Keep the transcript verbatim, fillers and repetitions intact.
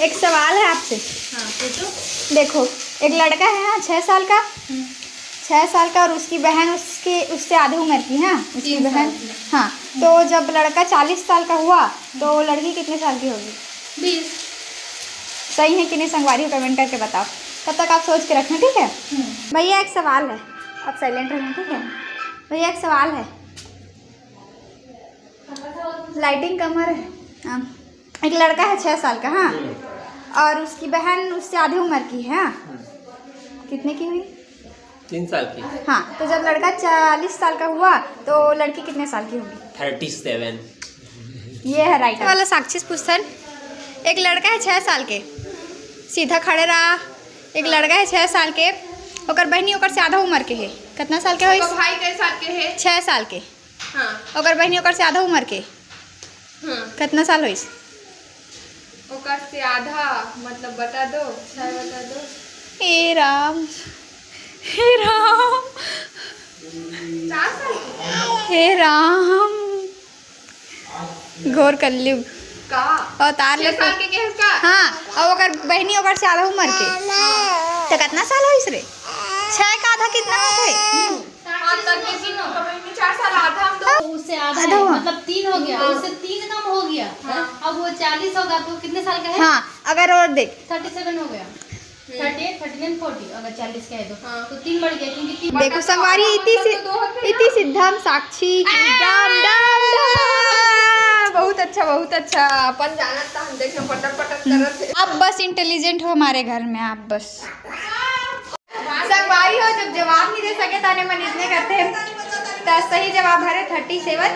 एक सवाल है आपसे। हाँ, पूछो। देखो, एक लड़का है, हाँ, छः साल का, हम्म। छः साल का, और उसकी बहन उसके, उससे आधे उम्र की, हाँ, उसकी तीन बहन, साल की। हाँ, तो जब लड़का चालीस साल का हुआ, तो लड़की कितने साल की होगी? बीस। सही है कि नहीं, संगवारी हो, कमेंट करके बताओ। तब तक आप सोच के रखें, ठीक है? हम्म। भैया, एक सवाल है, आप साइलेंट रहें, ठीक है? भैया, एक सवाल है, लाइटिंग कम आ रहा है। हाँ। एक लड़का है छः साल का, हाँ, हम्म। और उसकी बहन उससे आधी उम्र की है, हाँ। हम्म। कितने की हुई? तीन साल की। हाँ, तो जब लड़का चालीस साल का हुआ, तो लड़की कितने साल की होगी? Thirty seven. ये है राइट वाला। साक्षी से पूछथन, एक लड़का है छः साल के, सीधा खड़े रहा, एक लड़का है छः साल के, ओकर बहनी ओकर से आधा उम्र के है, कितना साल के होइस? ओकर भाई कै साल के है? छः साल के। हाँ। ओकर बहनी ओकर से आधा उम्र के। हाँ। कितना साल होइस? ओकर से आधा, मतलब, बता दो, छः बता दो। हे राम, हे राम, चार साल की? हे राम, घोर कलयुग। का? अवतार छः लेके। साल के, के उसका? हाँ, और ओकर बहनी ओकर से आधा उम्र के। तो कितना साल होइस रे? छः का आधा कितना होथे? हाँ, तब ये तीन होगा, भाई, चार साल आधा हम तो। उससे आधा आधा है, हुआ। मतलब, तीन हो गया, हाँ। उससे तीन कम हो गया। हाँ। अब वो चालीस होगा, तो कितने साल का है? हाँ, अगर और देख। थर्टी सेवन हो गया। Hmm. Thirty eight, thirty nine, forty, अगर चालीस का है तो। हाँ। तो तीन बढ़ गया, क्योंकि तीन देखो, संगवारी, इति सि-, इति सिद्धम साक्षी की। डम, डम, डम। बहुत अच्छा, बहुत अच्छा। अपन जानत था, हम देखे पटर पटर करत है। आप बस इंटेलिजेंट हो हमारे घर में, आप बस। संगवारी हो, जब जवाब नहीं दे सके, ताने मन इतने करते हैं। तो सही जवाब हरे थर्टी सेवन।